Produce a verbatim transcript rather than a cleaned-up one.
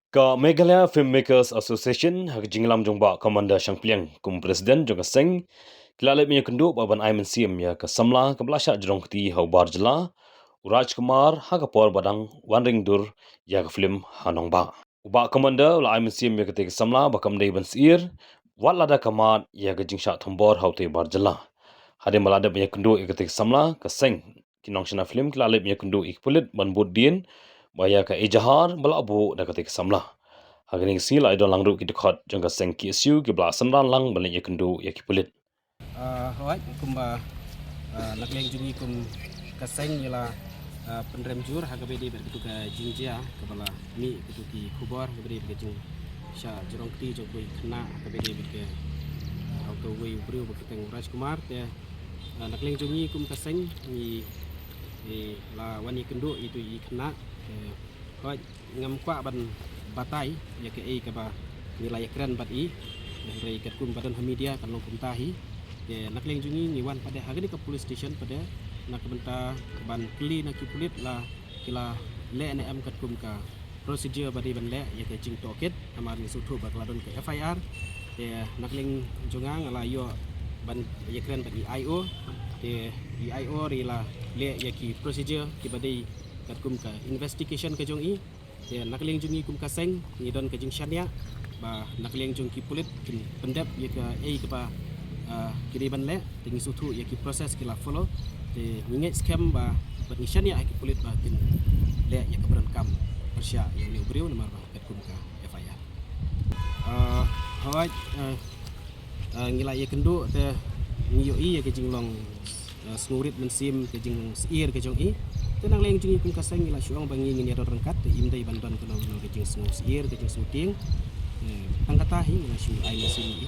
Ka Meghalaya Filmmakers Association ha ka jingïalam jong Bah Commander Shangpliang kum president jong ka seng, ki la leit ban ïakynduh bad ban ai mynsiem ïa ka samla kaba la shah jrong kti ha u bar jylla u Rajkumar ha ka por ba dang wan ring dur ïa ka film ha Nongbah. U Bah Commander u la ai mynsiem ïa katei ka samla ba kam dei ban syier wat lada ka mad ïa ka jingshah thombor ha utei u bar jylla. Hadien ba la dep ban ïakynduh ïa katei ka samla, ka seng ki nongshna film ki la leit ban ïakynduh ïa ki pulit ban bud dien ba ïa ka ejahar ba la buh da katei ka samla. Ha kane ka sngi la ïadon lang ruh ki dkhot jong ka seng K S U kiba la synran lang ban leit ïakynduh ïa ki pulit. Ah, hooid, kumba, ah, na ka liang jong ngi kum ka seng ngi la, ah, pynrem jur ha kaba ïadei bad katu ka jingjia kaba la mih katu ki khubor ha kaba ïadei bad ka jingshah jrong kti jong kawei ka khynnah ha kaba ïadei bad ka, ah, ha kawei u briew ba kyrteng Rajkumar. Te, ah, na ka liang jong ngi kum ka seng ngi, ngi la wan ïakynduh ïa itu i khynnah. Te hooid, ngam kwah ban batai ïa kaei kaba ngi la ïakren bad i, hynrei katkum ba don ha media kan long kumta hi. Te na ka liang jong ngi ngi wan pat de ha kane ka police station pat de na ka bynta ban kylli na ki pulit la ki la leh ne em katkum ka procedure ba dei ban leh ïa ka jingtohkit. Namar ngi sngewthuh ba ka la don ka F I R. Te na ka liang jong nga nga la ïoh ban ïakren bad i I O. Te i I O ruh i la leh ïa ki procedure kiba dei katkum ka investigation ka jong i. Te na ka liang jong ngi kum ka seng ngi don ka jingshaniah ba na ka liang jong ki pulit kin pyndep ïa kaei kaba, ah, ki dei ban leh. Te ngi sngewthuh ïa ki process ki la follow. Te ngi ngeit skhem ba, bad ngi shaniah ha ki pulit ba kin leh ïa kaba donkam pyrshah ïa une u briew namar ba katkum ka F I R. Ah, hooid, ah, ah, ngi la ïakynduh te ngi ïohi ïa ka jinglong, ah, sngewrit mynsiem, ka jingsyier ka jong i. Te na ka liang jong ngi kum ka seng ngi la shu ong ba ngi ngin ïadon ryngkat, te ym dei ban don kano kano ka jingsngewsyier, ka jingsngewtieng. Eh, tang kata hi ngi la shu ai mynsiem ïa i.